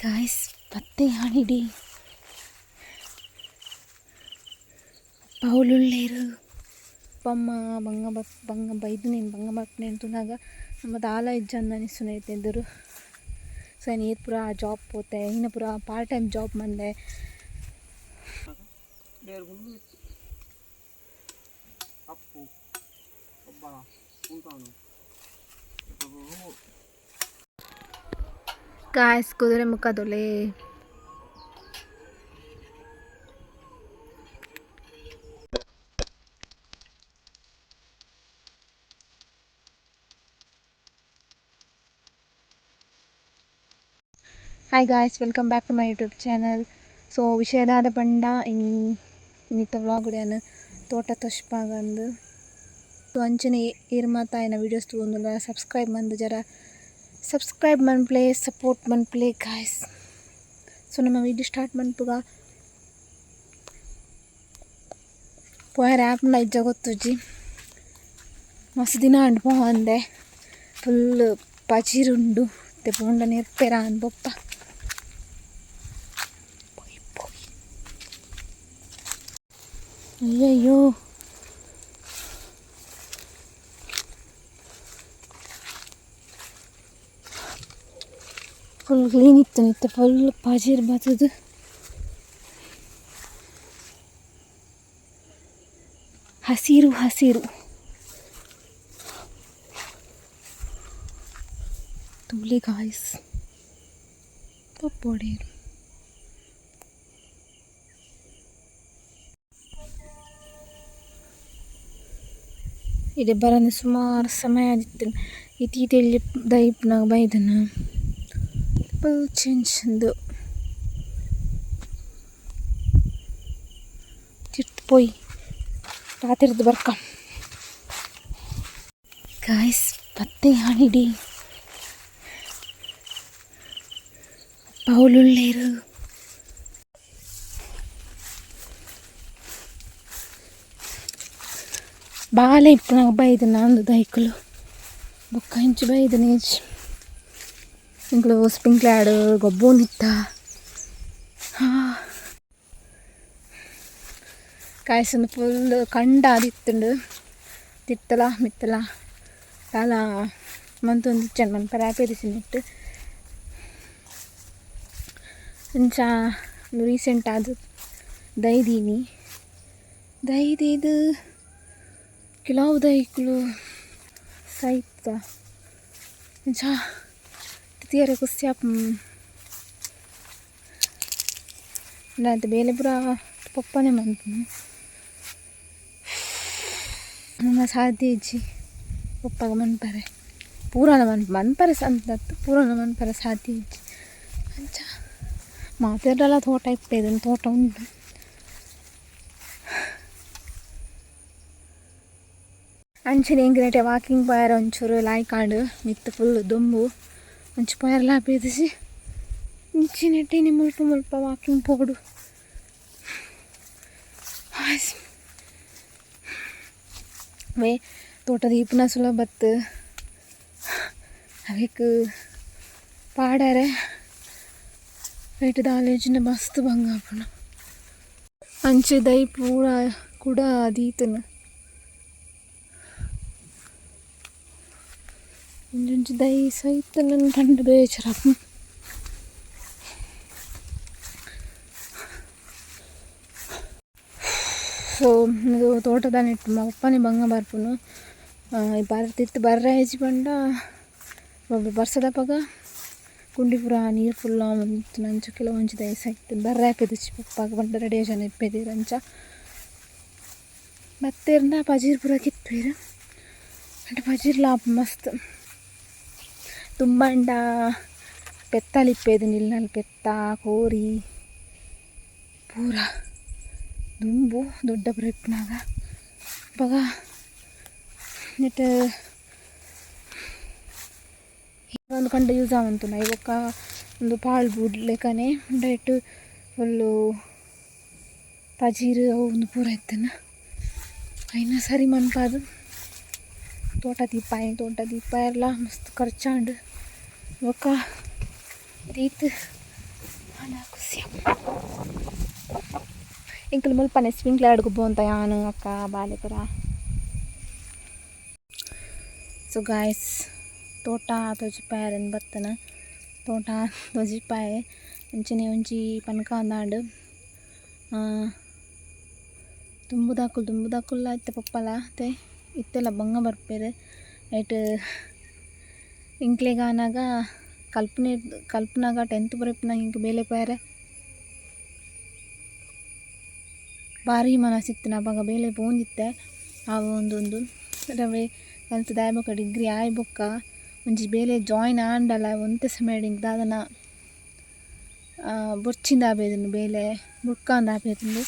Guys ಪತ್ತೆ ಆಣಿಡಿ ಪೌಲುಲ್ಲೇರು ಅಪ್ಪಮ್ಮ ಬಂಗ ಬಂಗ ಬೈದು ನೀನು ಬಂಗ ಬರ್ಪುನೆನ್ ತೂನಗ ನಮ್ಮ ದಾಲ ಇಜ್ಜಂದ್ ಅನಿಸುನೈತೆ ಎದುರು. ಸೊ ನೀರು ಪೂರ ಜಾಬ್ ಪೋತೆ ಇನ್ನ ಪೂರ ಪಾರ್ಟ್ ಟೈಮ್ ಜಾಬ್ ಮಂದೆ. ಕಪ್ಪು ಒಬ್ಬಳ ಉಂಟಾನು. ಗಾಯ್ಸ್ ಕುದುರೆ ಮುಖದೊಲೆ. Hi guys, welcome back to my YouTube channel. So ವಿಷಯದಾದ ಪಂಡ ಇನಿ ಇನ್ನಿತ್ತ ವ್ಲಾಗ್ ಯಾನ್ ತೋಟ ತೊಷ್ಪಾಗಂದು. ಸೊ ಅಂಚನೆ ಈರ್ ಮಾತ ಆಯ್ನ ವೀಡಿಯೋಸ್ ತೂವೊಂದುಲ್ಲ ಸಬ್ಸ್ಕ್ರೈಬ್ ಮಂದು ಜರ ಸಬ್ಸ್ಕ್ರೈಬ್ ಮನ್ಪುಲೆ, ಸಪೋರ್ಟ್ ಮನ್ಪುಲೆ ಗಾಯ್ಸ್. ಸೊ ನಮ್ಮ ವೀಡಿಯೋ ಸ್ಟಾರ್ಟ್ ಮನ್ಪುಗ. ಪೋಯರೆ ಆಪುಂಡ ಇಜ್ಜ ಗೊತ್ತುಜಿ. ಮಸ್ತ್ ದಿನ ಆಂಡ್ ಪೋವಂದೆ, ಫುಲ್ ಪಜಿರುಂಡು ಇತ್ತೆ ಪೋಂಡ ನೆರ್ಪೆರ ಅಂದ್ ಬೊಪ್ಪ ಪೋಯಿ ಪೋಯಿ. ಅಯ್ಯಯ್ಯೋ, ಫುಲ್ ಕ್ಲೀನ್ ಇತ್ತು ಇತ್ತೆ ಫುಲ್ ಪಜಿರ್ ಬತ್ತದು. ಹಸಿರು ಹಸಿರು ತೂಲೆ ಗಾಯ್ಸ್ ಪಪ್ಪೊಡೇರು. ಇಡೆ ಬರಂದೆ ಸುಮಾರು ಸಮಯ ಆದಿತ್ತು. ಇತ್ತೀತ ಎಲ್ಲಿ ದೈಪ್ನಾಗ ಬೈದನ ಫುಲ್ ಚೇಂಜ್ ಅಂದು ತಿರ್ತು ಪೋಯಿ ರಾತ್ರಿದ್ದು ಬರ್ಕ. ಗಾಯ್ಸ್ ಪತ್ತೆ ಆಣಿಡಿ ಪೌಲುಲ್ಲೇರು. ಬಾಲೆ ಇಪ್ಪುನಗ ಬೈದನ ಅಂದು ದೈಕುಲು ಬೊಕ್ಕ ಇಂಚ ಬೈದನ ಎಂಕ್ಲು ಸ್ಪ್ರಿಂಕ್ಲರ್ ಗೊಬ್ಬೊಂದಿತ್ತ. ಗಾಯ್ಸ್ ಒಂದು ಫುಲ್ ಕಂಡ ಆದಿತ್ತುಂಡು, ತಿತ್ತಲ ಮಿತ್ತಲ ದಾಲ ಮಂತೊಂದಿಜ್ಜಂಡ್ ಮನ್ಪರೆ ಆಪೆದಿಸಿನೆಟ್. ಅಂಚ ರೀಸೆಂಟ್ ಆದ್ ದೈದೀನಿ ದೈದೀದ್ ಕೆಲವು ದೈಕುಲು ಸೈತ. ಅಂಚ ತೂಯರೆ ಖುಷಿ ಆಪುಂಡು. ಅಂಡ ಬೇಲೆ ಪೂರ ಪೊಪ್ಪನೆ ಮನ್ಪುನು, ನಮ ಸಾಧ್ಯ ಇಜ್ಜಿ ಪೊಪ್ಪಗ ಮನ್ಪರೆ. ಪೂರಲ ಮನ್ಪರೆ ಸಂತತ್ ಪೂರಲ ಮನ್ಪರೆ ಸಾಧ್ಯ ಇಜ್ಜಿ. ಅಂಚ ಮಾತೆರ್ಡಲ ತೋಟ ಇಪ್ಪೆದ್ ತೋಟ ಉಂಡು. ಅಂಚನೆ ಎಂಕ್ಲೆಟ ವಾಕಿಂಗ್ ಪೋಯೆರೆ ಒಂಚೂರು ಲಾಯ್ಕ್ ಆಂಡ್. ಮಿತ್ತ್ ಫುಲ್ ದೊಂಬು, ಒಂಚಿ ಪೋಯೆರೆಲ ಆಪೆದಿಜಿ. ಇಂಚಿನೆಟ್ ಇನಿ ಮುಲ್ಪ ಮುಲ್ಪ ವಾಕಿಂಗ್ ಪೋಡು. ವೇ ತೋಟ ದೀಪುನ ಸುಲಭ ಅವೆಕ್ ಪಾಡರೆ ಐಟ್ ದಾಲ ಮಸ್ತ್ ಬಂಗ ಆಪುಂಡು. ಅಂಚೆ ದೈ ಪೂರ ಕುಡ ದೀತುನು ಒಂಜೊಂಜಿ ದೈ ಸೈತುಂಡು ಪಂಡ ಬೇಜಾರಾಪುಂಡು. ಸೊ ಉಂದು ತೋಟದ ನೆಟ್ ಪೊಪ್ಪನೆ ಬಂಗ ಬರ್ಪುನು. ಬರ್ ತಿರ್ತ್ ಬರ್ರೆ ಇಜ್ಜಿ ಪಂಡ ಬರ್ಸದಪಗ ಗುಂಡಿ ಪೂರ ನೀರು ಫುಲ್ ಆವೊಂದಿತ್ತುಂಡು. ಅಂಚ ಕೆಲವೊಂಜಿ ದೈ ಸೈತ್ ಬರ್ರೆ ಆಪೆದಿಜ್ಜಿ ಪೊಪ್ಪಾಗ ಪಂಡ ರೆಡಿ ಜನ ಇಪ್ಪೆದೆರ್. ಅಂಚ ಬತ್ತೆರ್ಂಡ ಪಜಿರ್ ಪೂರ ಕಿತ್ಪೆರ್. ಅಂಡ ಪಜಿರ್ಲ ಆಪುಂಡು ಮಸ್ತ್. ದುಂಬಾಂಡ ಪೆತ್ತಲ್ ಇಪ್ಪೆದ್ ನಿಲ್ನಲ್, ಪೆತ್ತ ಕೋರಿ ಪೂರ ದುಂಬು ದೊಡ್ಡ ಪೂರ ಇಪ್ಪುನಗ. ಅಪಗ ನೆಟ್ ಒಂದು ಕಂಡ ಯೂಸ್ ಆವೊಂತುಂಡು. ಅಯ್ ಬೊಕ್ಕ ಉಂದು ಪಾಳ್ ಬುಡ್ಲೆಕನೆ ಉಂಡೈಟ್ ಫುಲ್ಲು ಪಜಿರ್ ಅವು ಉಂದು ಪೂರ ಇತ್ತುಂಡು. ಐನ ಸರಿ ಮನ್ಪಾದ್ ತೋಟ ದೀಪಾಯ್ ತೋಟ ದೀಪಾಯೆರ್ಲ ಮಸ್ತ್ ಖರ್ಚಾಂಡ್. ಬೊಕ್ಕ ದೀತ್ ಖುಷಿ. ಎಂಕುಲು ಮುಲ್ಪನೆ ಸ್ಪ್ರಿಂಕ್ಲರ್ ಅಡುಗು ಯಾನು ಅಕ್ಕ ಬಾಲೆ ಪೂರ. ಸೊ ಗಾಯ್ಸ್, ತೋಟ ತೋಜಿಪಾಯರೆಂದು ಬತ್ತನ. ತೋಟ ತೋಜಿಪಾಯೆ. ಅಂಚನೆ ಒಂಜಿ ಪನ್ಕ ಅಂದಾಂಡ್. ದುಂಬುದಾಕುಲು ದುಂಬುದಾಕುಲ್ಲ ಇತ್ತೆ ಪೊಪ್ಪಲ ಅತ್ತೆ, ಇತ್ತೆಲ ಬಂಗ ಬರ್ಪೆರ್. ಐಟ್ ಎಂಕ್ಲೆಗಾನಾಗ ಕಲ್ಪನೆ ಕಲ್ಪನಾಗ ಟೆಂತ್ ಬರೆಪುನಾಗ ಎಂಕ್ ಬೇಲೆ ಪೋಯೆರೆ ಭಾರಿ ಮನಸ್ಸಿತ್ತಿನ. ಅಪಗ ಬೇಲೆ ಪೋವೊಂದಿತ್ತೆ. ಅವು ಒಂದೊಂದು ರವೆ ಕಲ್ತ್ದ್ ಆಯಿ ಬೊಕ್ಕ, ಡಿಗ್ರಿ ಆಯಿ ಬೊಕ್ಕ ಒಂಜಿ ಬೇಲೆ ಜಾಯಿನ್ ಆಂಡಲ ಒಂತೆ ಸಮಯ ಎಂಕ್ ದಾದನ ಬೊರ್ಚಿಂದ ಆಪೆದುಂಡು, ಬೇಲೆ ಬುಡ್ಕಂದು ಆಪೆದುಂಡು.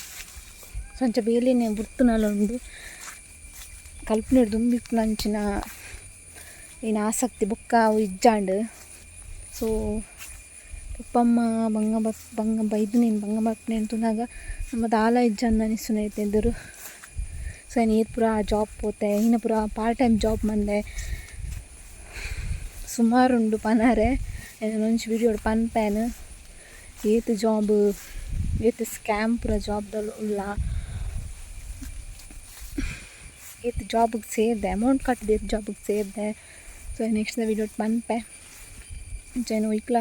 ಸೊ ಅಂಚ ಬೇಲೆನೆ ಬುಡ್ತುನಲ ಉಂಡು. ಕಲ್ಪುನೆಡ್ ದುಂಬು ಇಪ್ಪುನಂಚಿನ ಏನು ಆಸಕ್ತಿ ಬೊಕ್ಕ ಅವು ಇಜ್ಜಾಂಡ್. ಸೊ ಪಪ್ಪಮ್ಮ ಬಂಗ ಬಪ್ ಬಂಗ ಬೈದುನೇನು ಬಂಗ ಬರ್ಪುನೇನು ತೂನಗ ನಮ ದಾಲ ಇಜ್ಜಂದ್ ಅನಿಸುನ ಎದುರು. ಸೊ ಯಾನ್ ಏತ್ ಪೂರ ಜಾಬ್ ಪೋತೆ, ಇನ್ನ ಪೂರ part time job ಮಂದೆ. ಸುಮಾರು ಉಂಡು ಪನರೆ. ಯಾನ್ ಒಂಜಿ ವಿಡಿಯೋಡ್ ಪನ್ಪೇನ್, ಏತ್ ಜಾಬ್, ಏತ್ ಸ್ಕ್ಯಾಮ್ ಪೂರ ಜಾಬ್ದಲ್ ಉಲ್ಲ, ಏತ್ ಜಾಬ್ಗೆ ಸೇರಿದೆ, ಅಮೌಂಟ್ ಕಟ್ದು ಏತ್ ಜಾಬ್ಗೆ ಸೇರಿದೆ. ಸೊ ನೆಕ್ಸ್ಟ್ ವಿಡಿಯೋಡ್ ಪನ್ಪೆ. ಅಂಚ ಒಯ್ಕ್ಲ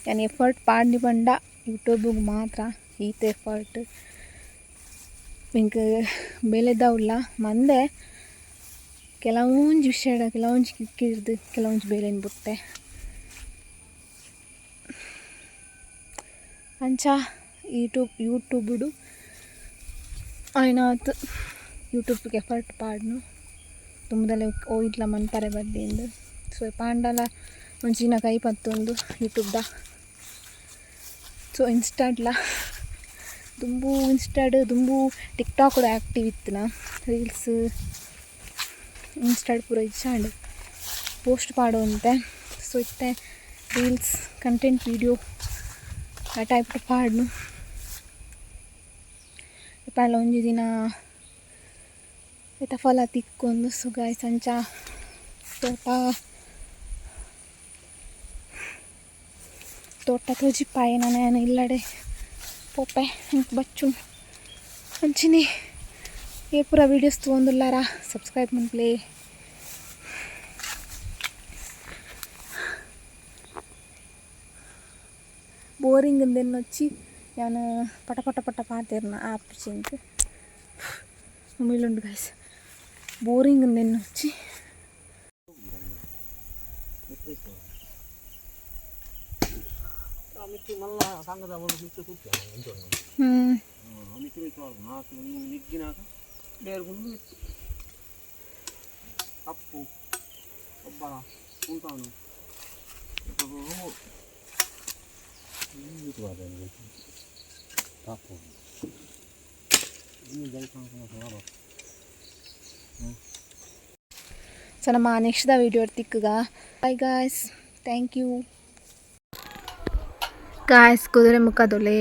ಯಾನ್ ಎಫರ್ಟ್ ಪಾಡ್ನಿ ಪಂಡ ಯೂಟ್ಯೂಬುಗ್ ಮಾತ್ರ. ಈತ್ ಎಫರ್ಟ್ ಎಂಕ್ ಬೇಲೆದ ಉಲ್ಲ ಮಂದೆ. ಕೆಲವೊಂಜಿ ವಿಷಯಡ್, ಕೆಲವೊಂಜಿ ಕಿಕ್ಕಿರ್ದು ಕೆಲವೊಂಜಿ ಬೇಲೆನ್ ಬುಡ್ತೆ. ಅಂಚ ಯೂಟ್ಯೂಬುಡು ಆಯ್ನಾತ್ ಯೂಟ್ಯೂಬ್ಗೆ ಎಫರ್ಟ್ ಪಾಡ್ನು. ದುಂಬುದಲೆ ಒಯ್ಟ್ಲ ಮನ್ಪರೆ ಬಲ್ಲಿಂದ್. ಸೊ ಪಾಂಡಲ ಒಂಜಿನ ಕೈ ಪತ್ತೊಂದು ಯೂಟ್ಯೂಬ್ದ. ಸೊ ಇನ್ಸ್ಟಾಡ್ಲ ದುಂಬು, ಇನ್ಸ್ಟಾಡ್ ದುಂಬು tick talk active ಇತ್ತಿನ. ರೀಲ್ಸ್ ಇನ್ಸ್ಟಾಡ್ ಪೂರ ಇಜ್ಜಾಂಡ್, ಪೋಸ್ಟ್ ಪಾಡೊಂತೆ. ಸೊ ಇತ್ತೆ reels, content video ಆ ಟೈಪ್ ಪಾಡ್ನು. ಪಾಡ್ಲ ಒಂಜಿ ದಿನ ಐತ ಫಲ ತಿಕ್ಕೊಂದು. ಸೊ ಗಾಯ್ಸ್, ಅಂಚ ತೋಟ ತೋಟ ತೋಜಿಪಾಯೆ. ನಾನು ಯಾನ್ ಇಲ್ಲಡೆ ಪೋಪೆ, ಎಂಕ್ ಬಚ್ಚುನು. ಅಂಚಿನೆ ಏರ್ ಪೂರ ವೀಡಿಯೋಸ್ ತೂವೊಂದುಲ್ಲಾರ ಸಬ್ಸ್ಕ್ರೈಬ್ ಮನ್ಪುಲೆ. ಬೋರಿಂಗ್ ಇಂದೆನ್ನೊಚ್ಚಿ ಯಾನ್ ಪಟ ಪಟ ಪಟ ಪಾತೆರ್ನ ಆಪುಜಿ ಎಂಕ್. ಉಮಿಲುಂಡು ಗಾಯ್ಸ್. ಬೋರಿಂಗ್ ಇಂದೆನ್ನೊಚ್ಚಿ. ಮಿಕ್ಕಿ ಮಲ್ಲ ಸಂಘದ ಒಂದು ಮಿಕ್ಕಿ ತೂಪಿ. ಮಿಕ್ಕಿ ಮಿಕ್ಕಿ ನಾಲ್ಕು ಒಂದು ನಿಗ್ಗಿನಾಕ ಬೇರೆ ಗುಂಡು ಮಿತ್ತು ಕಪ್ಪು ಒಬ್ಬಳ ಉಂಟಾನು. ಸೊ ನಮ್ಮ next the video ತಿಕ್ಕುಗ. Bye guys, thank you guys. ಕುದುರೆ ಮುಖದೊಲೆ.